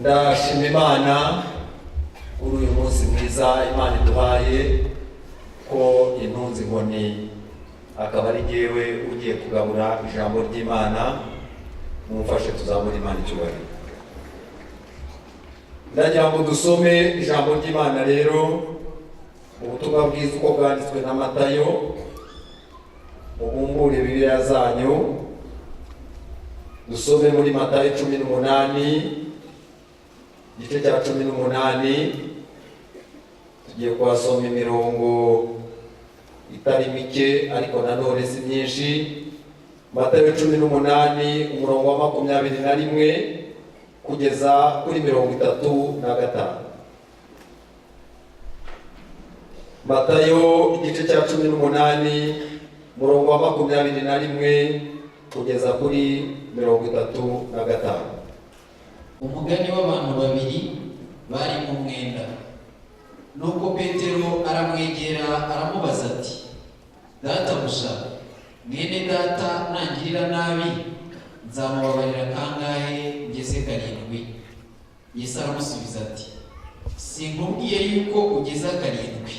Ndashima Imana kuri uyu munsi mwiza Imana iduhaye, ko intunze inkoni akaba ari jyewe ugiye kugabura ijambo ry'Imana. Mumfashe tuzamure Imana icyubahiro. Ndagira ngo dusome ijambo ry'Imana rero, ubutumwa bwiza uko bwanditswe na Matayo. Mubumbure Bibiliya zanyu, dusome muri Matayo 18, igice cya 18. Tugiye kuhasoma imirongo itari mike, ariko nanone si myinshi. Matayo 18, umurongo wa 21 kugeza kuri 35. Matayo igice cya 18, umurongo wa 21 kugeza kuri 35. Umugani w'abantu babiri bari mu mwenda. Nuko Petero aramwegera, aramubaza ati: "Databuja, mwene data nangirira nabi nzamubabarira kangahe? Ngeze karindwi?" Yesu aramusubiza ati: "Sinkubwiye yuko ugeza karindwi,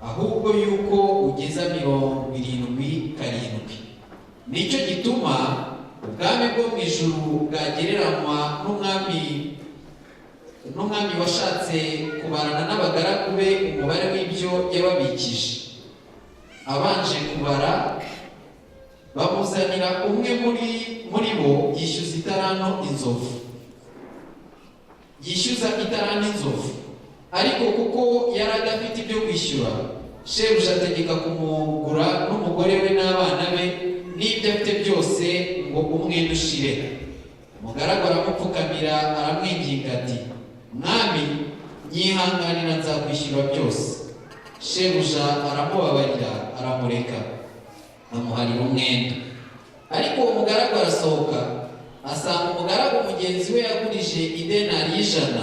ahubwo yuko ugeza 77. Nicyo gituma ubwami bwo mu ijuru bwagereranywa n'umwami washatse kubarana n'abagaragu be umubare w'ibyo yababikije. Abanje kubara, bamuzanira umwe muri bo yishyuza italanto inzovu, yishyuza italanto inzovu. Ariko kuko yari adafite ibyo kwishyura, shebuja ategeka kumugura n'umugore we n'abana be n'ibyo afite byose, ngo umwenda ushire. Umugaragu aramupfukamira, aramwinginga ati: 'Mwami, nyihanganira, nzakwishyura byose.' Shebuja aramubabarira, aramureka, amuharira umwenda. Ariko uwo mugaragu arasohoka, asanga umugaragu mugenzi we yagurije idenari y'100,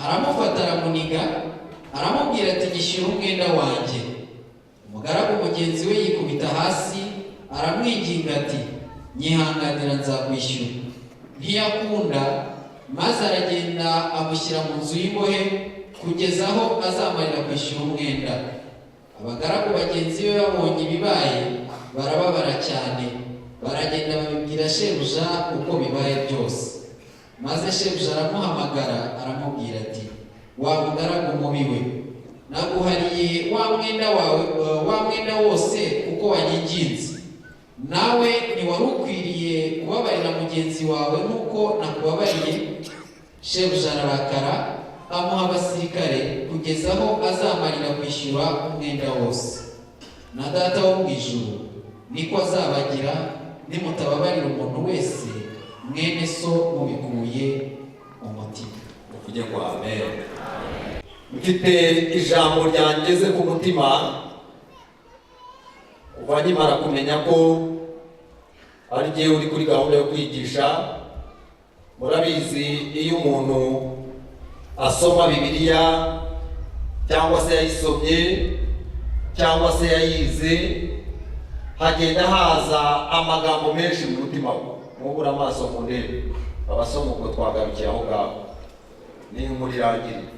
aramufata, aramuniga, aramubwira ati: 'Nyishyura umwenda wanjye.' Umugaragu mugenzi we yikubita hasi, aramwinginga ati: 'Nyihanganira, nzakwishyura.' Ntiyakunda, maze aragenda amushyira mu nzu y'imbohe kugeza aho azamarira kwishyura umwenda. Abagaragu bagenzi be babonye ibibaye, barababara cyane, baragenda babibwira shebuja uko bibaye byose. Maze shebuja aramuhamagara, aramubwira ati: 'Wa mugaragu mubi we, naguhariye wa mwenda wawe, wa mwenda wose kuko wanyinginze. Nawe ntiwari ukwiriye kubabarira mugenzi wawe nk'uko nakubabariye?' Shebuja ararakara, amuha abasirikare kugeza aho azamarira kwishyura umwenda wose. Na Data wo mu ijuru niko azabagira nimutababarira umuntu wese mwene so mubikuye mu mutima." Uvuge ngo amen. Mfite ijambo ryangeze ku mutima kuva nkimara kumenya ko ari jyewe uri kuri gahunda yo kwigisha. Murabizi, iyo umuntu asoma Bibiliya, cyangwa se yayisomye, cyangwa se yayize, hagenda haza amagambo menshi mu mutima we. Mwubure amaso mu ndebe. Abasoma ubwo twagarukiye aho ngaho, ni inkuru irangiriye.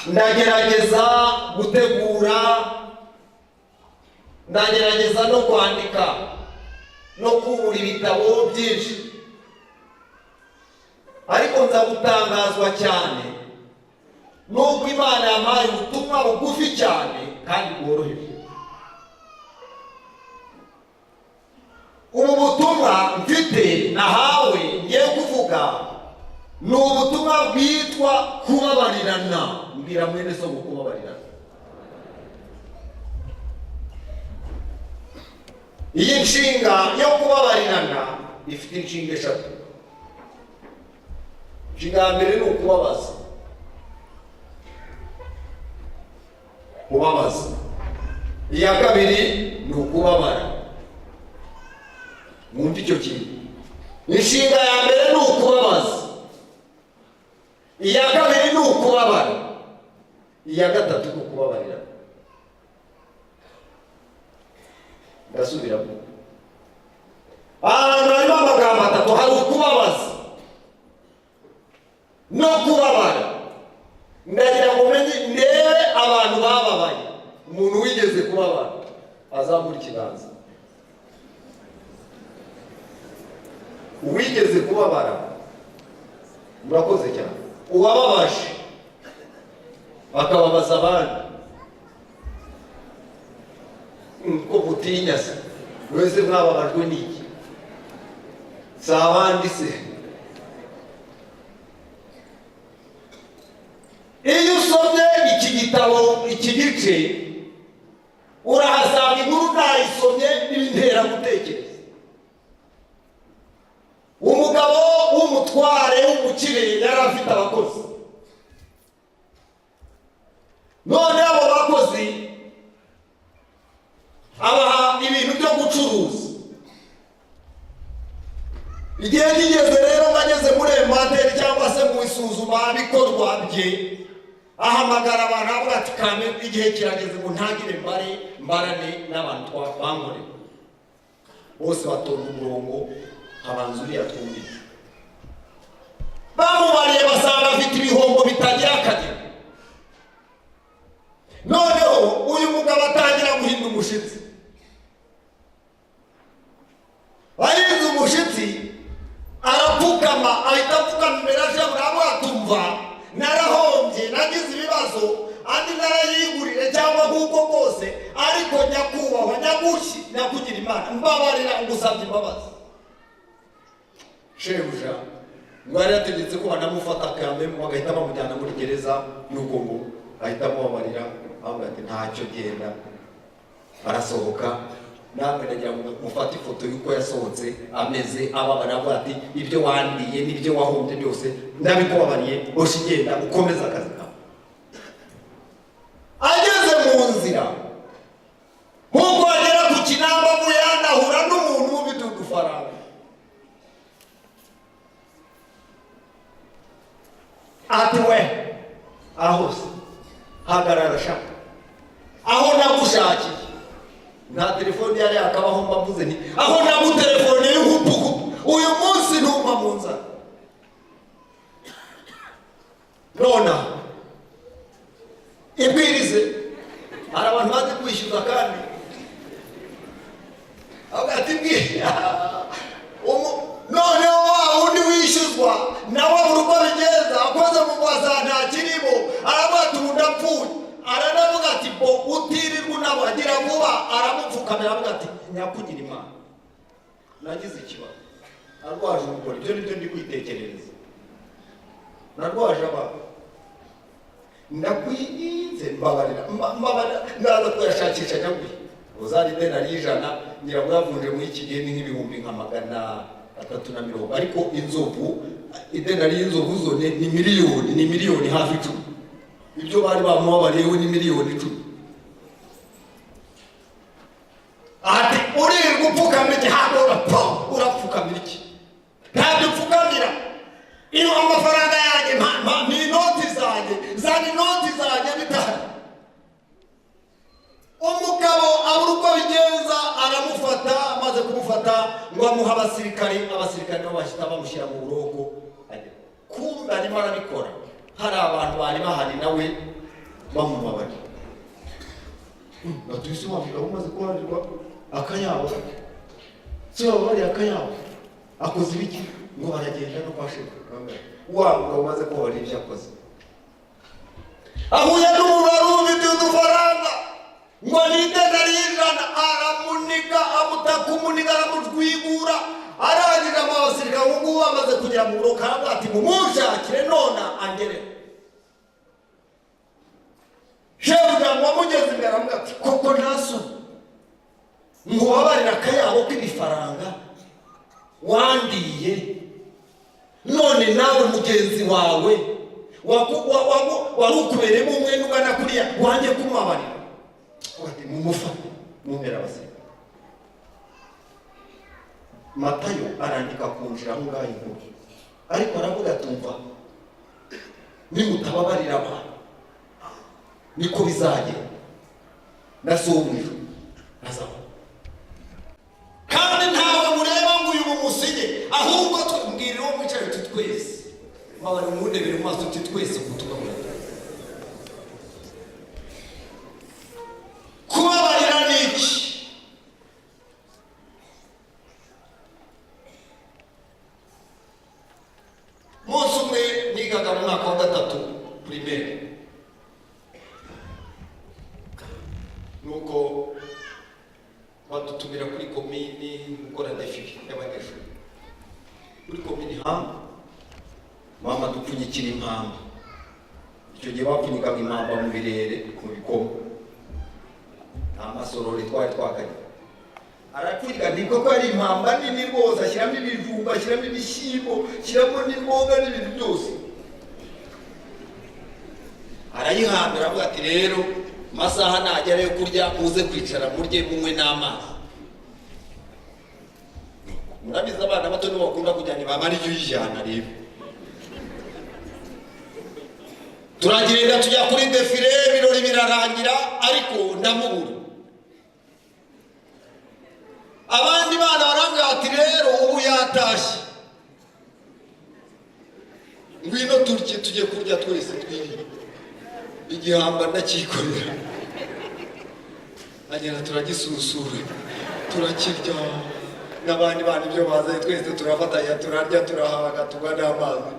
Ndagerageza gutegura, ndagerageza no kwandika no kubura ibitabo byinshi, ariko nza gutangazwa cyane n'ubwo Imana yampaye ubutumwa bugufi cyane kandi bworoheje. Ubu butumwa mfite, nahawe, ngiye kuvuga, ni ubutumwa bwitwa kubabarirana. Mbwira mwene so ngo kubabarirana. Iyi nshinga yo kubabarirana ifite inshinga eshatu. Inshinga ya mbere ni ukubabaza, kubabaza. Iya kabiri ni ukubabara. Mwumve icyo kintu. Inshinga ya mbere ni ukubabaza, iya kabiri ni ukubabara, iya gatatu ni ukubabarira. Ndasubiramo, ahantu harimo amagambo atatu: hari ukubabaza, Kubabara azamura ikiganza. Uwigeze kubabara, murakoze cyane. Uwababaje akababaza abandi, ko mutinya se? Mwese mwababajwe n'iki? Si abandi se? Iyo usomye iki gitabo, iki gice, urahasanga inkuru nayisomye n'ibintera gutekereza. Umugabo w'umutware w'umukire yari afite abakozi. None abo bakozi abaha ibintu byo gucuruza. Igihe kigeze rero ngo ageze muri emateri cyangwa se mu isuzuma bikorwa bye, ahamagara abantu avuga ati kame, igihe kirageze ngo ntangire mbare mbarane n'abantu bankorera. Bose batonda umurongo, habanza uriya twumvise. Bamubariye basanga afite ibihombo bitagira akagero. Noneho uyu mugabo atangira guhinda umushitsi. Ahinze umushitsi arapfukama, ahita apfukama imbere ya shebuja, aravuga ati umva, narahombye, nagize ibibazo, andi narayigurire cyangwa nk'uko kose, ariko nyakubahwa, nyagushi, nyakugira Imana, mbabarira, ngusabye imbabazi. Shebuja ngo yari yategetse ko banamufata kame bagahita bamujyana muri gereza, nuko ngo ahita amubabarira, avuga ati ntacyo, genda. Arasohoka. Namwe nagira ngo mufate ifoto y'uko yasohotse ameze ababara, avuga ati ibyo wandiye n'ibyo wahombye byose ndabikubabariye, hoshi genda ukomeze akazi kawe. Ageze mu nzira, nk'uko agera ku kinamba avuye yanahura n'umuntu ufite udufaranga. Ati we aho se hagarara sha, aho nagushakiye nta telefone yari yakabaho, mbavuze nti aho nagutelefone y'uhupuku uyu munsi ntumva mu nzara. Nona ibwirize, hari abantu bazi kwishyuza kandi avuga ati noneho wa wundi wishyuzwa nawe buri uko bigenda akoze mu rwasa nta kirimo, aravuga ati ubu ndapfuye. Aranavuga ati bo utirirwa unabagira vuba, aramupfukamira avuga ati nyakugira Imana, nagize ikibazo, narwaje umugore, ibyo nibyo ndi kwitekerereza, narwaje abana, ndakwinze mbabarira, mbabarira, ndaza kuyashakisha nyaguye. Uzari ideni y'ijana ngira ngo yavunje muri iki gihe ni nk'ibihumbi nka 320, ariko inzovu, ideni y'inzovu zo ni miliyoni, ni miliyoni hafi 10. Ibyo bari bamubabariyeho ni miliyoni 10. Ati uririrwa upfukamira iki? Hano urapfa, urapfukamira iki? Ntabyo upfukamira. Iyo amafaranga yanjye ni inoti zanjye, zana inoti zanjye bitanu. Umugabo abura uko abigenza, aramufata, amaze kumufata ngo amuhe abasirikari, abasirikari nabo bahita bamushyira mu buroko. Kumbe arimo arabikora, hari abantu bari bahari nawe bamubabariye. Batuyise wa mugabo umaze kubarirwa akayabo, se wababariye akayabo, akoze ibiki? Ngo baragenda no kwa shefu. Wa mugabo umaze kubabarira ibyo akoze, ahuye n'umubare ufite udufaranga ngo ni ideni y'ijana, aramuniga, amutaka umuniga, aramujwigura. Arangije abasirikare ubu ngubu bamaze kugera mu buroko, aravuga ati mumunshakire none angere. Shebuja ngo amugeze imbere aravuga ati koko nta soni nkubabarira akayabo k'ibifaranga wandiye, none nawe mugenzi wawe wari ukubereyemo umwenda ungana kuriya wanjye kumubabarira. Ati mumufate mumera abasirikare. Matayo arandika ku nzira aho ngaho inkuru, ariko aravuga tumva nimutababarira abantu niko bizagenda, na so wo mu ijuru azaba. Kandi ntawe mureba ngo uyu mumusige, ahubwo mbwirira uwo mwicaye uti twese, mbabarira umundebere mu maso uti twese ubutumwa bwawe. Kubabarira Nigaga mu mwaka wa gatatu primaire. Nuko badutumira kuri komini gukora défilé y'abanyeshuri kuri komini. Ha, mama dupfunyikira impamba. Icyo gihe bapfunyikaga impamba mu birere, mu bikoma, nta masorori twari twakagira. Arapfunyika, ni koko ari impamba nini rwose, ashyiramo ibijumba, ashyiramo ibishyimbo, ashyiramo n'imboga n'ibintu byose, arayihambira, aravuga ati: "Rero amasaha nagera yo kurya, muze kwicara murye, munywe n'amazi." Murabizi, abana bato nibo bakunda kujyana ibaba, ariyo uyijyana. Rero turagenda tujya kuri défilé, ibirori birarangira, ariko ndamubura. Abandi bana barambwira bati: "Rero ubu yatashye, ngwino turye, tujye kurya twese twirire." Igihamba ndacyikorera, agenda, turagisusura, turakirya n'abandi bana ibyo bazanye, twese turafatanya, turarya, turahaga, tunywa n'amazi.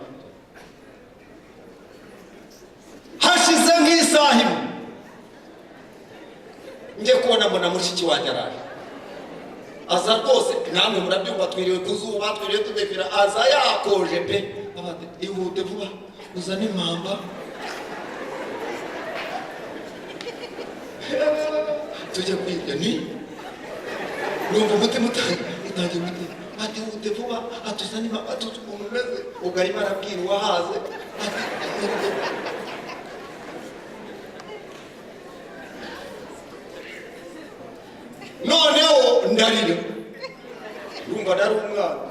Hashize nk'isaha imwe, njye kubona mbona mushiki wanjye araje, aza rwose, namwe murabyumva, twiriwe ku zuba, twiriwe tudefira, aza yakoje pe. Ati: "Ihute vuba uzane impamba tujya kwiga." Ni numva umutima utangiye gutera. Ati: "Ihute vuba, atuzane impamba, atuzi ukuntu umeze." Ubwo arimo arabwira uwahaze, ati: "Ihute." Noneho ndarira, urumva nari umwana.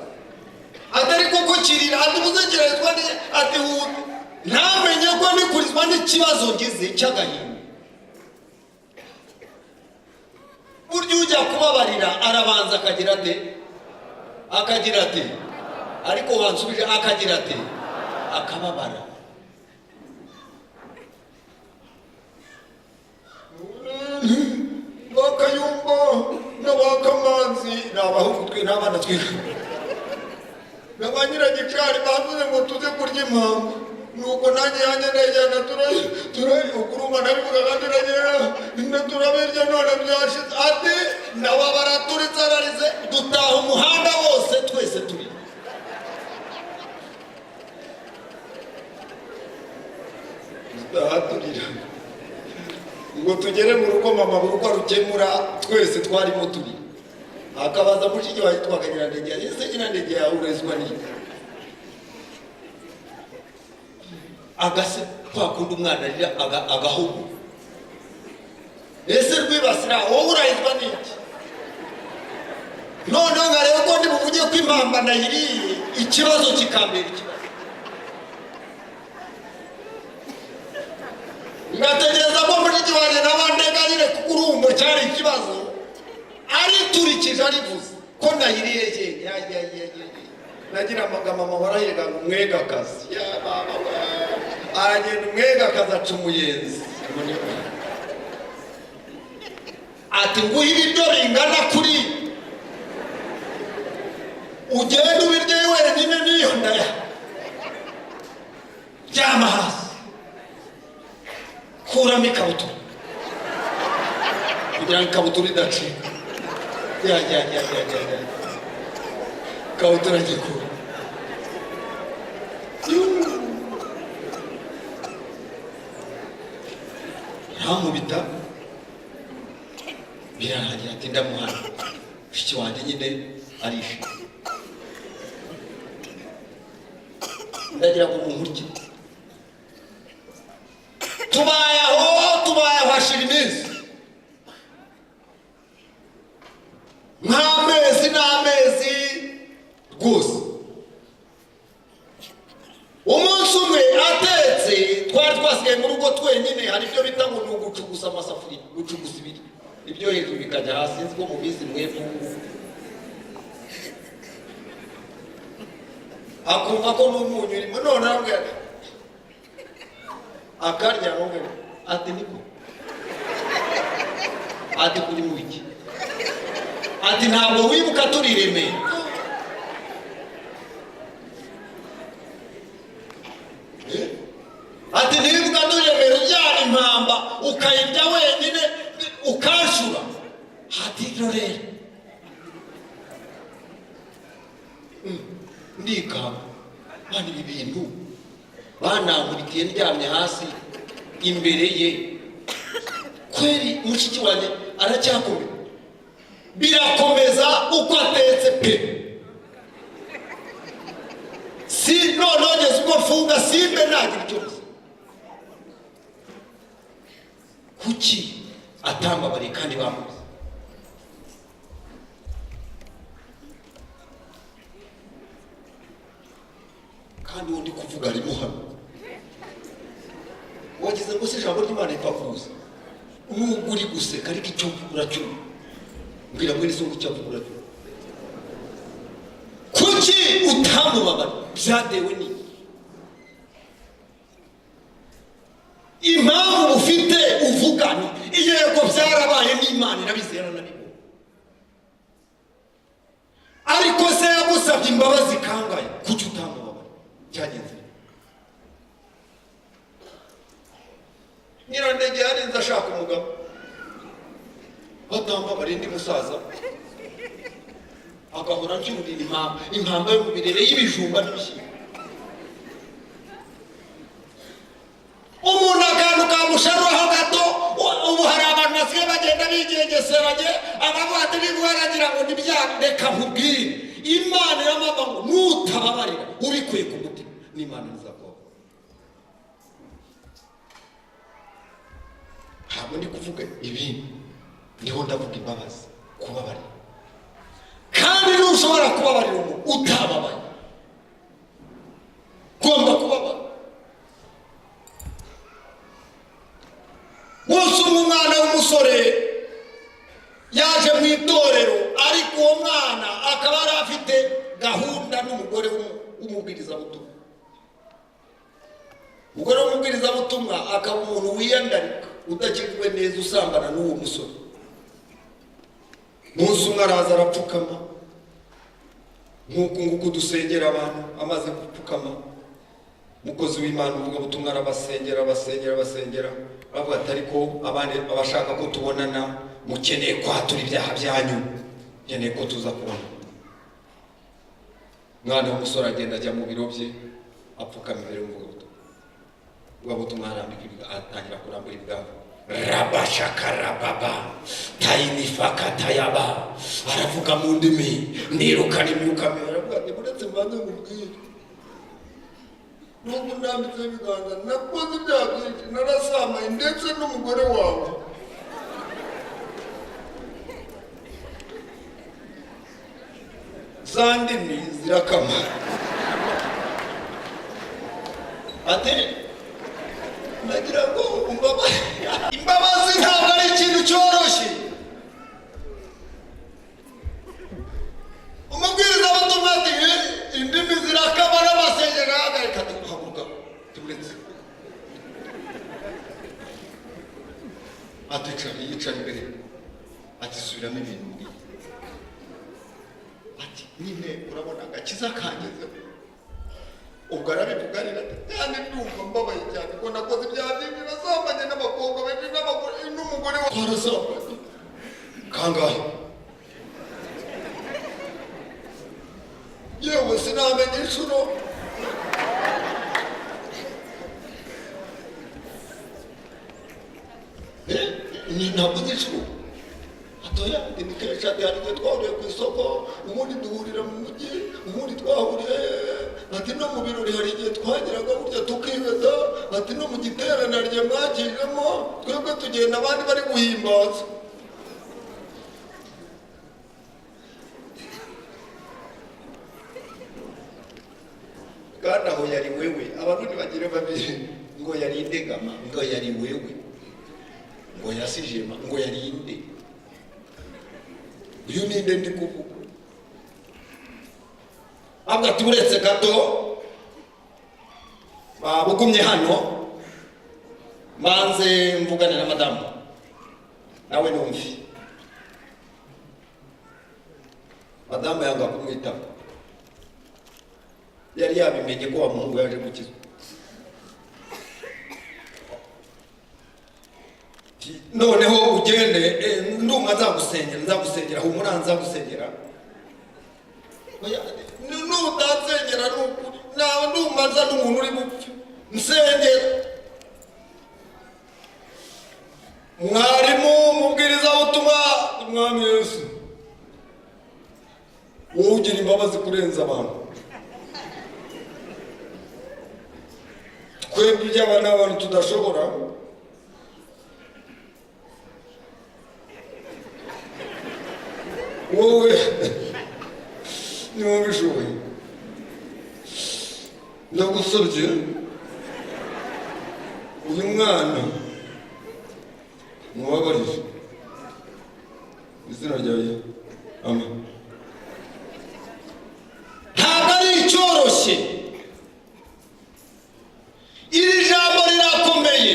Atari koko kirira, ati: "Ubuze kirarezwa." Ati: "Huta." Ntamenye ko ndikurizwa n'ikibazo ngize cy'agahinda. Burya ujya kubabarira arabanza akagira ate? Akagira ate? Ariko wansubije, akagira ate? Akababara. Bakayumba n'abakamanzi ni abahungu twe n'abana twiga na ba nyiragicari bavuze ngo tuze kurya impamba, nuko nanjye yanjye ndayijyana, tura ukurumva nabivugaga, turagenda turabirya, none byashize. Ati nawe baraturitse, ararize, dutaha umuhanda wose twese turi. Dutaha turira ngo tugere mu rugo, mama buri uko arukemura, twese twarimo turi. Akabaza mushiki wanjye twakagira Nyirandege: "Ese Nyirandege yawe urezwa n'iki?" Agase kwa kundi umwana arira agahugu. "Ese Rwibasira, wowe urahizwa n'iki?" Noneho nkareba ko ndi buvuge ko impamba nayiriye, ikibazo kikambera ikibazo, ngategereza ko mushiki wanjye nawe ndega nyine, kuko urumva cyari ikibazo, ariturikije, arivuze ko nayiriye. Ye ya ya ya ya, nagira amagambo, mama warahiga ngo umwegakazi ya baba we. Aragenda umwegakazi aca umuyenzi, ati: "Nguhe ibiryo bingana kuri, ugende ubirye wenyine n'iyo ndaya, ryama hasi, kuramo ikabutura kugira ngo ikabutura idacika." Ya ya ya ya ya ya, ikabutura gikura ntamubita, birarangira. Ati: "Ndamuhana." Mushiki wanjye nyine arishima. Ndagira ngo munkurikire. Tubaye aho, tubaye aho, hashira iminsi nk'amezi n'amezi rwose. Umunsi umwe atetse, twari twasigaye mu rugo twenyine, hari ibyo bita ngo ni ugucugusa amasafuriya, gucugusa ibiryo, ibyo hejuru bikajya hasi. Nzi ko mubizi mwebwe ubu ngubu. Akumva ko n'umunyu urimo, none arambwira, akarya, aramubwira ati: "Niko," ati, "kuri mu biki?" Ati: "Ntabwo wibuka turi i Remera?" Ati ntibivuga nduremera ujyana impamba ukayirya wenyine ukanshura. Ati rero ndikanga bana, ibi bintu banankurikiye ndyamye hasi imbere ye kweri. Mushiki wanjye aracyakomeye, birakomeza uko atetse pe. Si noneho ngeze ubwo mfunga simbe nagira icyo mvuze. Kuki atambabariye kandi bamuzi? Kandi uwo ndi kuvuga arimo hano. Wagize ngo se ijambo ry'Imana ripfa kuza? Nubwo uri guseka, ariko icyo mvuga uracyumva. Mbwira mwene so ngo icyo mvuga uracyumva. Kuki utamubabara? Byatewe n'iki? Impamvu ufite uvuga ni yego, byarabaye, n'Imana irabizi, yaranabibonye. Ariko se yagusabye imbabazi kangahe? Kuki utamubabara? Cyagenze bite? Nyirandege yarinze ashaka umugabo batambabara, indi musaza agahora ncyurira impamba, impamba yo mu birere y'ibijumba n'ibishyimbo. Umuntu akantu kamusharuraho gato. Ubu hari abantu basigaye bagenda bigengeseranye, abavuga ati niba aragira ngo nibya. Reka nkubwire, Imana iramavuga ngo nutababarira ubikuye ku mutima, n'Imana izakubabarira. Ntabwo ndi kuvuga ibindi, niho ndavuga imbabazi, kubabarira. Kandi ntushobora kubabarira umuntu utababaye. Ugomba kubabara. Umunsi umwe umwana w'umusore yaje mu itorero, ariko uwo mwana akaba yari afite gahunda n'umugore w'umubwirizabutumwa. Umugore w'umubwirizabutumwa akaba umuntu wiyandarika, udakijwe neza, usambana n'uwo musore. Umunsi umwe araza arapfukama nk'uku nguku dusengera abantu. Amaze gupfukama, umukozi w'Imana uvuga ubutumwa arabasengera, abasengera, abasengera, bavuga ati ariko abandi abashaka ko tubonana, mukeneye kwatura ibyaha byanyu, nkeneye ko tuza kubona. Umwana w'umusore agenda ajya mu biro bye, apfukama imbere y'umuvugabutumwa. Umuvugabutumwa arambika ibiganza, atangira kurambura ibiganza, rabashakarababa tayinifakatayaba, aravuga mu ndimi, ndirukana imyuka mibi. Aravuga ati uretse mbanze nkubwire, nubwo ndambitseho ibiganza, nakoze ibyaha byinshi, narasamaye ndetse n'umugore wawe. Za ndimi zirakama. Ati ndagira ngo umbabarire. Imbabazi ntabwo ari ikintu cyoroshye. Umubwirizabutumwa ati indimi zirakama n'amasengesho ahagarika. Ati haguruka, turetse. Ati cara. Yicara imbere. Ati subiramo ibintu mbwiye. Ati nyine urabona agakiza kangezeho. Ubwo arabivuga arira, ati kandi ndumva mbabaye cyane ko nakoze ibyaha byinshi, nasambanye n'abakobwa benshi n'abagore n'umugore wa twarasambanye. Kangahe? Yewe, sinamenya inshuro. Ni ntabwo uzi inshuro? Atoya, ni kenshi. Ati hari igihe twahuriye ku isoko, ubundi duhurira mu mujyi, ubundi twahuriye, ati no mu birori hari igihe twageraga burya tukibeza, ati no mu giterane hari igihe mwakijemo, twebwe tugenda abandi bari guhimbaza. Kandi aho yari wewe. Abarundi bagira babiri ngo yari indegama, ngo yari wewe, ngo yasijema, ngo yari inde. Uyu ninde ndi kuvuga? Avuga ati uretse gato, bugumye hano mbanze mvugane na madamu nawe numve. Madamu yanga kumwitaba. Yari yabimenye ko wa muhungu yaje gukizwa. Noneho ugende, ndumva nzagusengera, nzagusengera, humura, nzagusengera. Oya, nutansengera ni ukuri nawe ndumva nza n'umuntu uri bupfe, nsengera. Mwarimu mubwirizabutumwa, Mwami Yesu, wowe ugira imbabazi kurenza abantu, twebwe iby'aba n'abantu tudashobora. Wowe niba ubishoboye, ndagusabye, uyu mwana mubabarire izina ryawe, amen. Ntabwo ari icyoroshye, iri jambo rirakomeye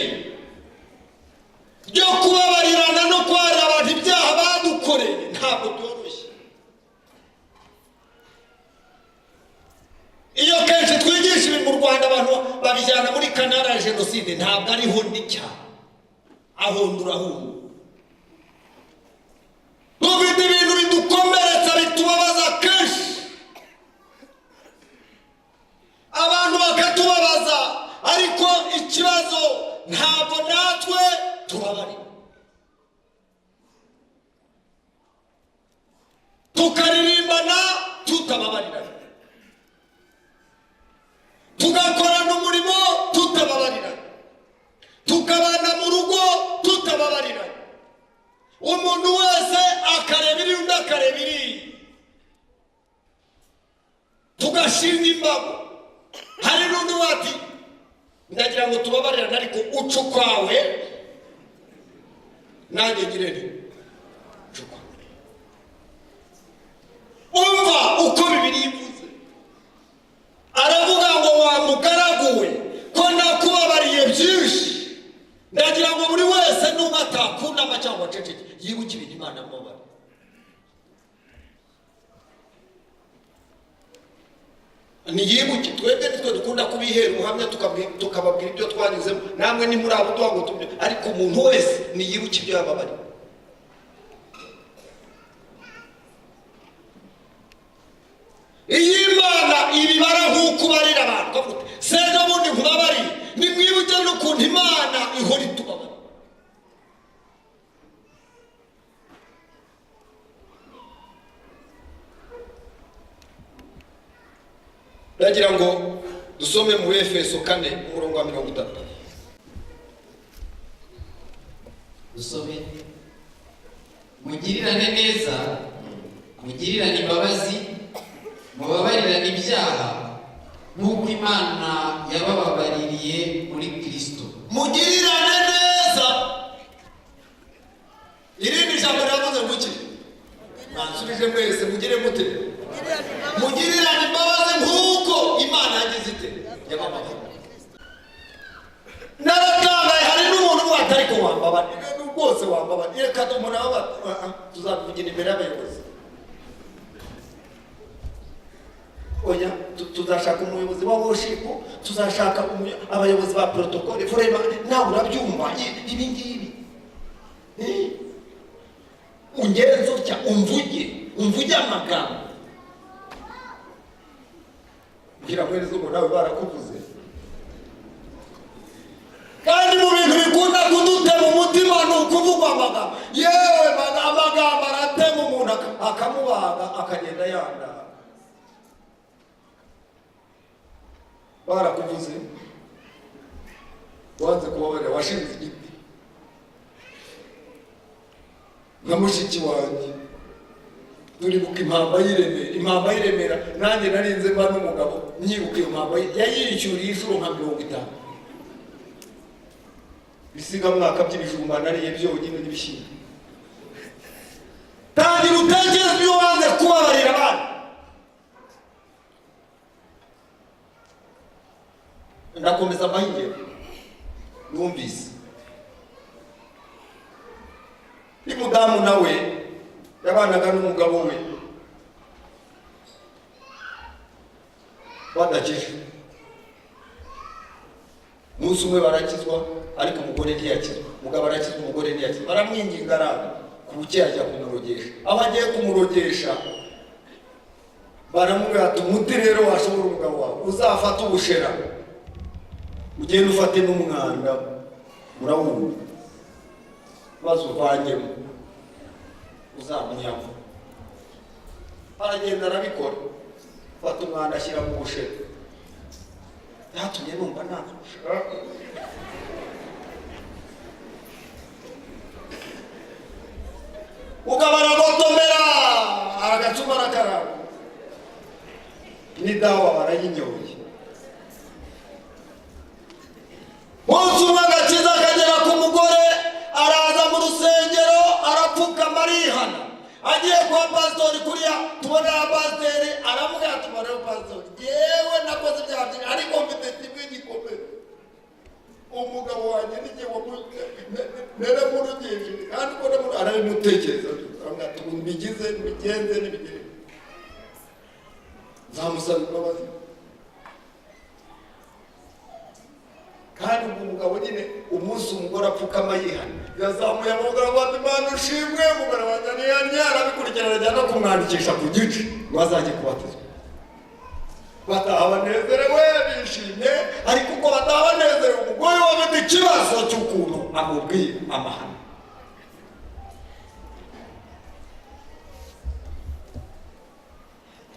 ryo kubabarirana no kubabarira abantu ibyaha badukoreye, ntabwo byoroshye. Iyo kenshi twigisha ibi mu Rwanda, abantu babijyana muri canal ya jenoside. Ntabwo ariho n'icyaha, ahondura ahumba. Dufite ibintu bidukomeretsa, bitubabaza kenshi, abantu bakatubabaza, ariko ikibazo ntabwo natwe tubabarira, tukaririmbana tutababarirana, tugakorana umurimo tutababarirana, tukabana mu rugo tutababarirana, umuntu wese akareba iri, undi akareba iriya, tugashinga imbago. Hari n'undi wati ndagira ngo tubabarirane, ariko uca ukwawe nanjye ngire nti uca ukwawe. Umva uko Bibiliya ivuze, aravuga ngo: "Wa mugaragu we, ko nakubabariye byinshi." Ndagira ngo buri wese nuba atakunama cyangwa aceceke, yibuke ibintu Imana amubabariye. Niyibuke. Twebwe nitwe dukunda kubihera ubuhamya, tukababwira ibyo twanyuzemo, namwe ni muri abo duha ngo tubyo, ariko umuntu wese niyibuke ibyo yababariye. Iyo Imana ibibara nk'uko ubarira abantu, ukavuga uti: "Se bundi nkubabariye." Nimwibuke n'ukuntu Imana ihora itubabarira. Ndagira ngo dusome mu Efeso 4, umurongo wa 30. Dusome. Mugirirane neza, mugirirane imbabazi, mubabarirane ibyaha, nk'uko Imana yabababaririye muri Kristo. Mugirirane neza. Irindi jambo riravuze ngo iki? Mwansubije mwese: mugire mute? Mugirirane imbabazi nk'uko Imana yagize ite? Yababariye. Naratangaye, hari n'umuntu uvuga ati: "Ariko wambabarira rwose, wambabarira." Reka umuntu aba tuzabivugira imbere y'abayobozi. Oya, tuzashaka umuyobozi wa worship, tuzashaka abayobozi ba protocole. Vraiment, nawe urabyumva ibi ngibi. Ungenze utya, umvuge amagambo, bwira mwene ngo nawe barakuvuze. Kandi mu bintu bikunda kudutema umutima ni ukuvugwa amagambo. Yewe, amagambo aratema umuntu, akamubaga, akagenda yanda. Barakuvuze, wanze kubabarira, washinze igiti nka mushiki wanjye. Turibuka impamba y'Iremera, impamba y'Iremera. Nanjye narinze mba n'umugabo nyibuka iyo mpamba yayishyuriye inshuro nka 50. Ibisigamwaka by'ibijumba nariye byonyine n'ibishyimbo. Tangira utekereze ibyo wanze kubabarira abandi. Ndakomeza amahingiro. Numvise ni mudamu nawe yabanaga n'umugabo we badakije. Umunsi umwe barakizwa, ariko umugore ntiyakizwa. Umugabo arakizwa, umugore ntiyakizwa. Baramwinginga aranga. Ku buke ajya kumurogesha. Aho agiye kumurogesha baramubwira ati umuti rero washobora umugabo wawe, uzafate ubushera ugende ufate n'umwanda murawumva maze uvangemo uzamunyamo. Aragenda arabikora, fata umwanda ashyira mu bushera. Byatumye numva nta ukabaragotomera agacuma arakaraba n'idawa barayinyoye. Umunsi umwe agakiza akagera ku mugore, araza mu rusengero arapfukama arihana. Agiye kwa pasitori kuriya tubonera pasiteri, aramubwira ati rero pasitori, yewe nakoze ibyaha byinshi ariko mfite kimwe gikomeye. Umugabo wanjye n'igihe naramurugeje kandi uko arabimutekereza, aramubwira ati mbigize mbigenze n'ibigere nzamusaba imbabazi. Kandi ubwo umugabo nyine umunsi umugore apfukama yihana yazamuye amaboko aravuga ati Imana ushimwe, umugore wanjye arihannye. Arabikurikirana ajya no kumwandikisha ku gice ngo azajye kubatizwa. Bataha banezerewe bishimye, ariko uko bataha banezerewe umugore we afite ikibazo cy'ukuntu amubwiye amahano.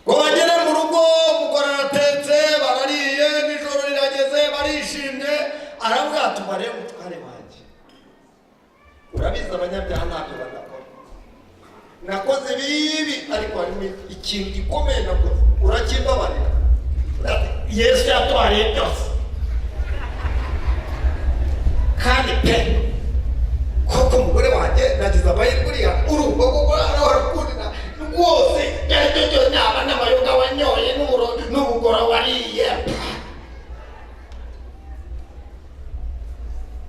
Ngo bagere mu rugo umugore aratetse, barariye, nijoro rirageze, barishimye. Aravuga ati umare mutware wanjye, urabizi abanyabyaha ntabyo badakora, nakoze bibi ariko harimo ikintu gikomeye nakoze, urakimbabarira? Yesu yatwariye byose kandi pe koko umugore wanjye nagize amahirwe uriya urumva koko arakurira rwose, ibyo ari byo byose naba n'amayoga wanyoye n'ubugoro wariye,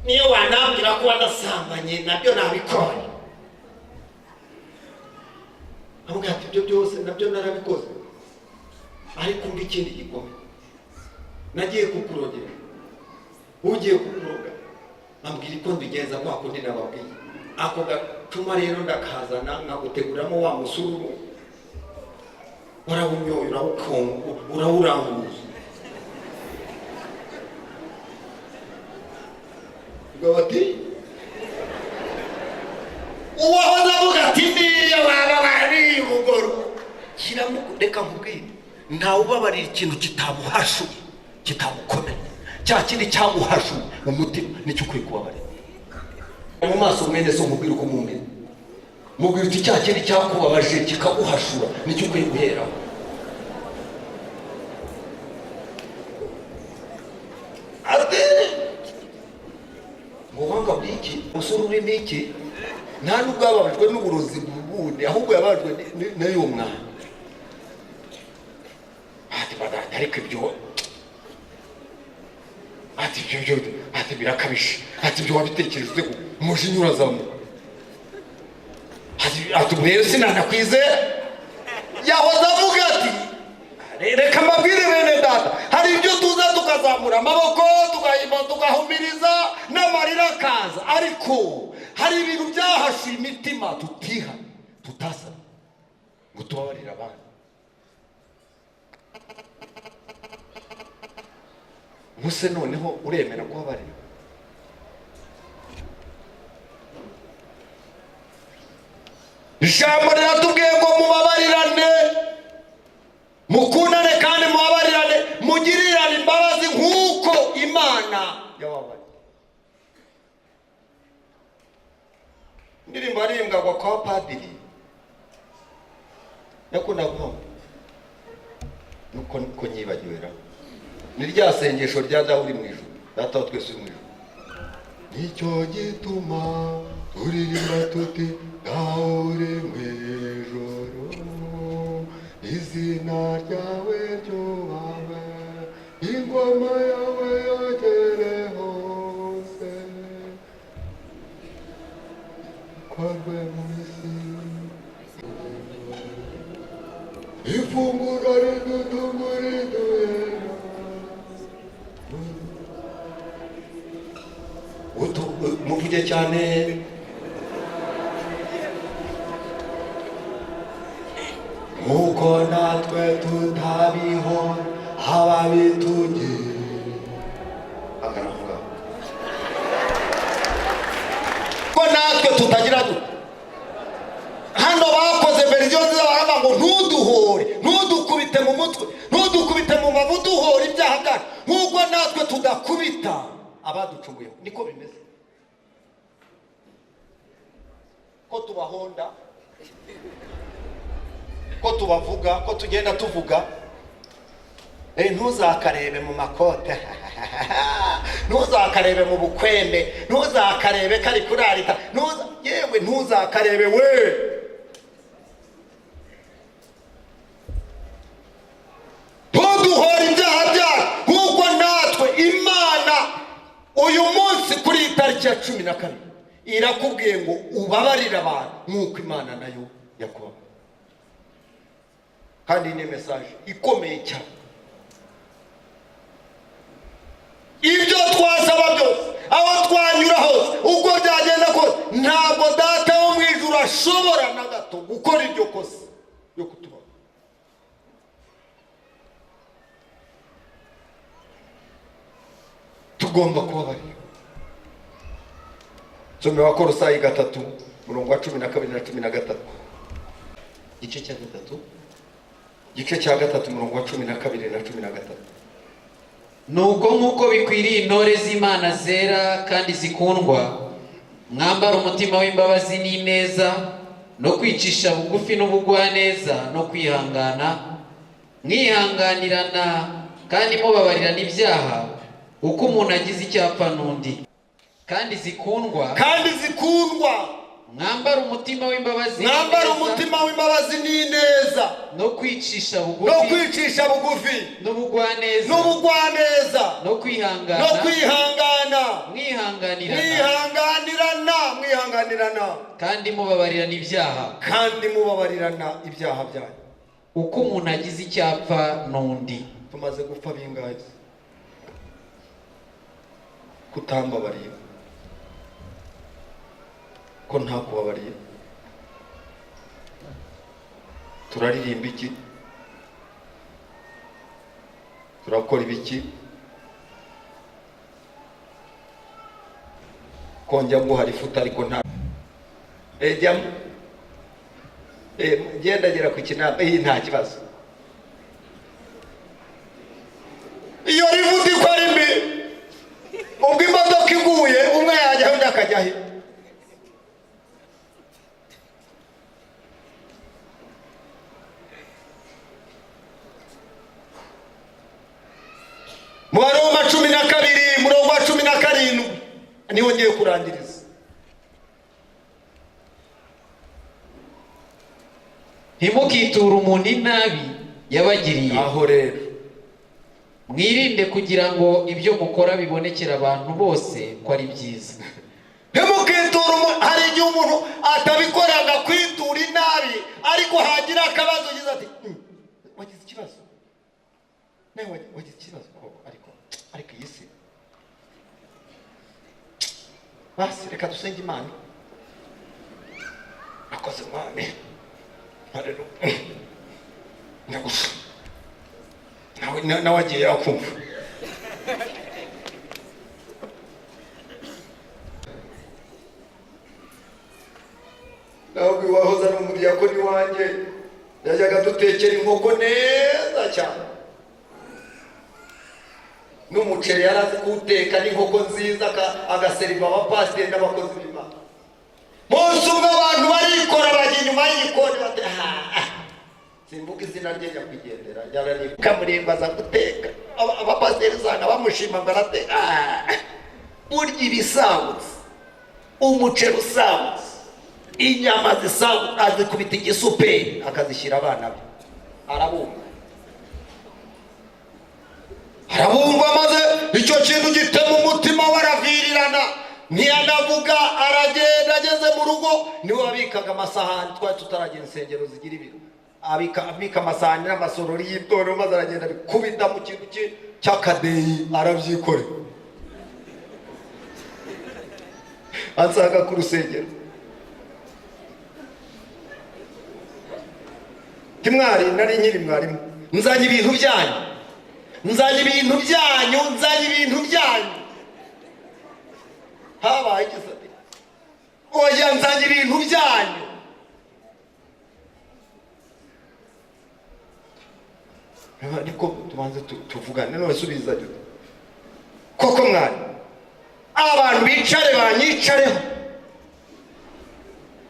niyo wanambwira ko wanasambanye nabyo nabikora. Avuga ati ibyo byose nabyo narabikoze, ariko mbi ikindi gikomeye, nagiye kukurogera, ugiye kukuroga ambwira uko mbigenza kwa kundi nababwiye. Ako gacuma rero ndakazana nkaguteguramo wa musururu, warawunyoye urawuranguza. Ubwo ati uwahoze avuga ati niyo waba wariye umugoro shyiramo, reka nkubwire, ntawe ubabarira ikintu kitamuhashuye kitamukomeye, cya kindi cyamuhashuye mu mutima nicyo ukwiye kubabarira. Mu maso mwene so mubwire uko mumeze, mubwire uti cya kindi cyakubabaje kikaguhashura nicyo ukwiye guheraho. Ati ubuhanga bw'iki umusore urimo iki, nta nubwo yababajwe n'uburozi bundi, ahubwo yababajwe n'uyu mwana. Ati badata ariko ibyo, ati ibyo byo, ati birakabije, ati ibyo wabitekereje umujinya urazamuka, ati rero sinanakwizera. Yahoze avuga ati reka mbabwire bene data, hari ibyo tuza tukazamura amaboko tugahimba tugahumiriza n'amarira akaza, ariko hari ibintu byahashuye imitima tutiha tutasaba ngo tubabarire abandi. Ubuse noneho uremera kubabarira? Ijambo riratubwiye ngo mubabarirane, mukundane kandi mubabarirane, mugirirane imbabazi nk'uko Imana yababariye. Indirimbo yaririmbwaga kwa padiri yakundaga kuvuga nuko niko nyibagiwe, ni rya sengesho rya Dawe uri mu ijuru, Data wa twese uri mu ijuru. Nicyo gituma turirimba tuti Dawe uri mu ijuru, izina ryawe ryubahwe, ingoma yawe yogere hose, ikorwe mu isi. Ifunguro ridutungura riduhera. Muririmbe cyane. Nk'uko natwe tutabihora ababitugira. Agana aho ngaho. Ko natwe tutagira dute. Hano bakoze version nziza, baravuga ngo ntuduhore, ntudukubite mu mutwe, ntudukubite mu mbavu, duhora ibyaha byacu nk'uko natwe tudakubita abaducumuyeho. Niko bimeze, ko tubahonda, ko tubavuga, ko tugenda tuvuga. Ntuzakarebe mu makote, ntuzakarebe mu bukwembe, ntuzakarebe kari kurarita, yewe ntuzakarebe we. Ntuduhore ibyaha byacu nk'uko natwe. Imana uyu munsi kuri iyi tariki ya 12 irakubwiye ngo ubabarire abantu nk'uko Imana nayo yakubabariye. Kandi ni message ikomeye cyane. Ibyo twasaba byose, aho twanyura hose, uko byagenda kose, ntabwo Data wo mu ijuru ashobora na gato gukora iryo kosa yo kutubaho. Tugomba kubabarira. Soma Abakolosayi 3, murongo wa 12 na 13. Igice cya 3. Igice cya 3, murongo wa 12 na 13. Nuko nk'uko bikwiriye intore z'Imana zera kandi zikundwa, mwambara umutima w'imbabazi n'ineza, no kwicisha bugufi n'ubugwaneza, no kwihangana, mwihanganirana kandi mubabarirana ibyaha, uko umuntu agize icyapfa n'undi. Kandi zikundwa, kandi zikundwa, mwambara umutima w'imbabazi, mwambara umutima w'imbabazi n'ineza, no kwicisha bugufi, no kwicisha bugufi, n'ubugwaneza, n'ubugwaneza, no kwihangana, no kwihangana, mwihanganirana, mwihanganirana, mwihanganirana, kandi mubabarirana ibyaha, kandi mubabarirana ibyaha byanyu, uko umuntu agize icyapfa n'undi. Tumaze gupfa bingahe? Kutambabariye, ko ntakubabariye. Turaririmba iki? Turakora ibiki? Ko njya nguha ifuta ariko nta ejyamo, gendagera ku kinamba, iyi nta kibazo. Iyo rivuga ko ari mbi, ubwo imodoka iguye umwe yajya undi akajya he? Mu Baroma 12, murongo wa 17, niho ngiye kurangiriza. Ntimukiture umuntu inabi yabagiriye. Aho rero mwirinde kugira ngo ibyo mukora bibonekere abantu bose ko ari byiza. Ntimukiture umuntu. Hari igihe umuntu atabikoraga kwitura inabi, ariko hagira akabazo agize ati wagize ikibazo, nawe wagize ikibazo, ariko iyi si basi reka dusenge Imana. Akoze Mwami, haleluya, ndagusa nawe agiye akumva. Nawe wahoze ari umudiyakoni wanjye, yajyaga dutekera inkoko neza cyane n'umuceri, yari azi kuwuteka n'inkoko nziza, agaseriva abapasiteri n'abakozi b'Imana. Munsi umwe abantu barikora bajya inyuma y'igikoni bati simbuka izina rye nyakwigendera, kamurimbaza guteka, abapasiteri usanga bamushima ngo arateka. Burya ibisagutse, umuceri usagutse, inyama zisagutse, azikubita igisuperi akazishyira abana be, arabumva arabumva, maze icyo kintu gitema umutima waravirirana, ntiyanavuga, aragenda. Ageze mu rugo niwe wabikaga amasahani, twari tutaragira insengero zigira ibiro, abika amasahani n'amasorori y'itorero, maze aragenda abikubita mu kintu cy'akadeyi, arabyikorera. Ansanga ku rusengero. Timwari nari nkiri mwarimu, nzanye ibintu byanyu, nzanye ibintu byanyu, nzanye ibintu byanyu. Habaye igisate. Oya, nzanye ibintu byanyu. Ariko tubanze tuvugane none subiza koko mwari abantu bicare banyicareho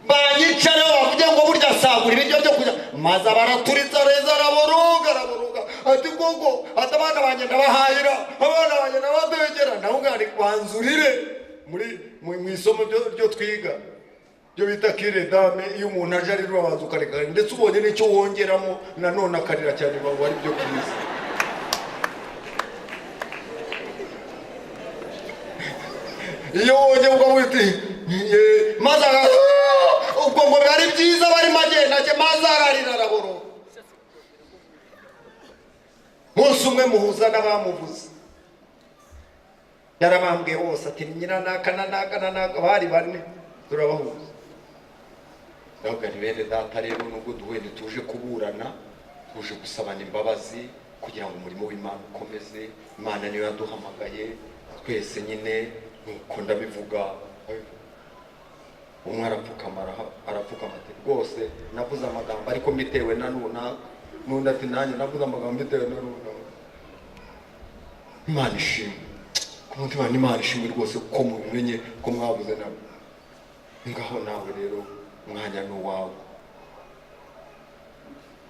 banyicareho bavuge ngo burya sagura ibiryo byo kurya, maze baraturitsa reza araboroga araboroga ati gogo ati abana banjye ndabahahira, abana banjye ndabatekera. Nawe ngari kwanzurire muri mu isomo ryo twiga byo bita kire dame, iyo umuntu aje ari rubanza ukareka ndetse ubonye n'icyo wongeramo nanone akarira cyane baba ari byo byiza. Iyo wongeye ubwo buti maze ubwo ngo bari byiza barimo agenda maze ararira araboroga. Munsi umwe muhuza n'abamuvuze yarabambwiye bose ati nyiranaka na naka na naka bari bane turabahuza. Ndavuga nti bene data rero nubwo duhuye ntituje kuburana, tuje gusabana imbabazi kugira ngo umurimo w'Imana ukomeze. Imana niyo yaduhamagaye twese nyine, nuko ndabivuga. Umwe arapfukama arapfukama ati rwose navuze amagambo ariko mbitewe na runaka, n'undi ati nanjye navuze amagambo mbitewe na runaka. Imana ishimwe ku mutima, Imana ishimwe rwose ko mubimenye ko mwabuze nabo. Ngaho nawe rero umwanya ni uwawe.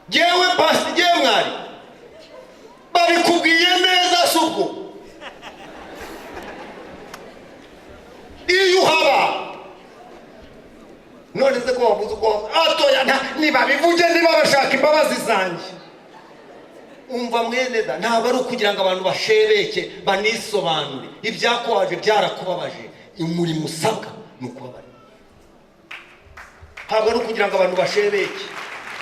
Jewe pasi, jewe mwari babikubwiye neza subwo iyo uhaba none se ko wavuze uko atoya nibabivuge niba bashaka imbabazi zanjye. Umva mwene da, ntabwo ari ukugira ngo abantu bashebeke banisobanure ibyakubabaje byarakubabaje. Umurimo usabwa ni ukubabarira. Ntabwo ari ukugira ngo abantu bashebeke,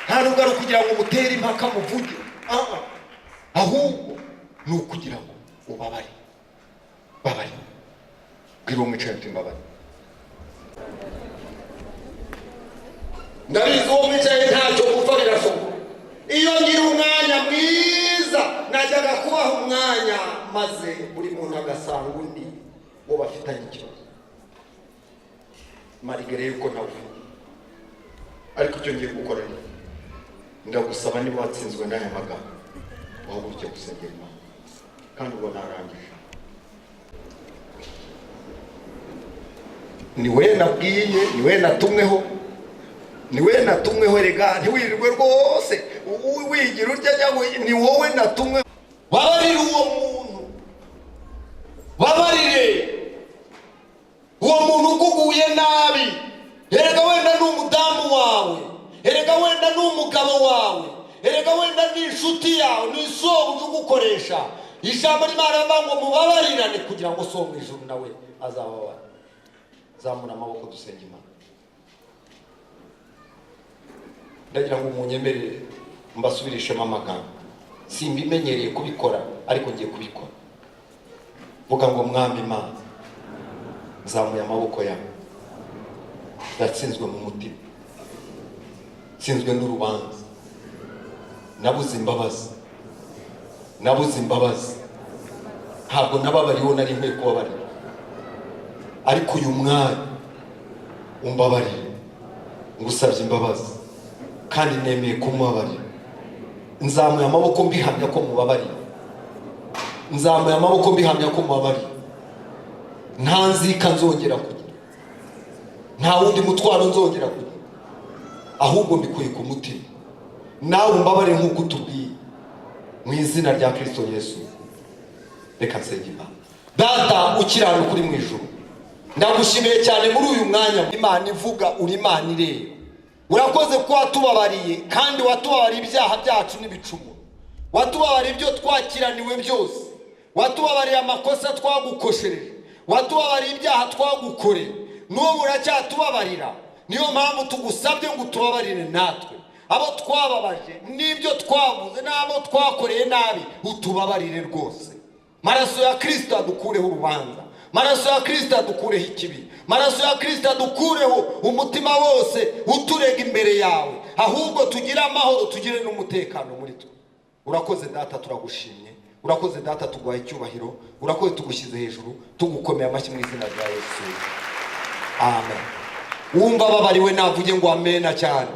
nta nubwo ari ukugira ngo mutere impaka muvuge, ahubwo ni ukugira ngo ubabare. Babare, bwira uwo mwicaye uti mbabare. Ndabizi uwo mwicaye ntacyo gupfa birashoboka. Iyo ngira umwanya mwiza najyaga kubaha umwanya maze buri muntu agasanga undi uwo bafitanye ikibazo, marigere yuko nawe ufite. Ariko icyo ngiye gukora ni ndagusaba niba watsinzwe n'aya magambo wahaguruke gusengera Imana, kandi ubwo narangije. Ni we nabwiye, ni we natumweho, ni we natumweho. Rega ntiwirirwe rwose wigira urya cyangwa ni wowe natumwe. Babarire uwo muntu, babarire uwo muntu ukuguye nabi. Erega wenda ni umudamu wawe, erega wenda ni umugabo wawe, erega wenda ni inshuti yawe, ni isobuja ugukoresha. Ijambo ry'Imana rivuga ngo mubabarirane kugira ngo so mu ijuru nawe azababara. Zamura amaboko dusenge Imana. Ndagira ngo munyemerere mbasubirishemo amagambo. Simbimenyereye kubikora ariko ngiye kubikora. Vuga ngo Mwami Imana, nzamuye amaboko yawe, ndatsinzwe mu mutima, nsinzwe n'urubanza, nabuze imbabazi, nabuze imbabazi. Ntabwo nababariwe nari nkwiye kubabarira, ariko uyu mwanya umbabarire, ngusabye imbabazi kandi nemeye kumubabarira. Nzamuye amaboko mbihamya ko mubabarira, nzamuye amaboko mbihamya ko mubabarira. Nta nzika nzongera kugira, nta wundi mutwaro nzongera kugira, ahubwo mbikuye ku mutima. Nawe umbabarire nk'uko utubwiye, mu izina rya Kristo Yesu. Reka nsenge Imana. Data ukiranuka uri mu ijuru, ndagushimiye cyane muri uyu mwanya. Imana ivuga, uri Imana ireba. Urakoze ko watubabariye, kandi watubabariye ibyaha byacu n'ibicumuro, watubabariye ibyo twakiraniwe byose, watubabariye amakosa twagukoshereje, watubabariye ibyaha twagukoreye, n'ubu uracyatubabarira. Niyo mpamvu tugusabye ngo utubabarire natwe abo twababaje n'ibyo twavuze n'abo twakoreye nabi, utubabarire rwose. Maraso ya Kristo adukureho urubanza, Maraso ya Kirisita adukureho ikibi, maraso ya Kirisita adukureho umutima wose uturega imbere yawe, ahubwo tugire amahoro, tugire n'umutekano muri twe. Urakoze Data, turagushimye. Urakoze Data, tuguhaye icyubahiro. Urakoze, tugushyize hejuru, tugukomeye amashyi mu izina rya Yesu, amen. Wumva ababariwe navuge ngo amena cyane.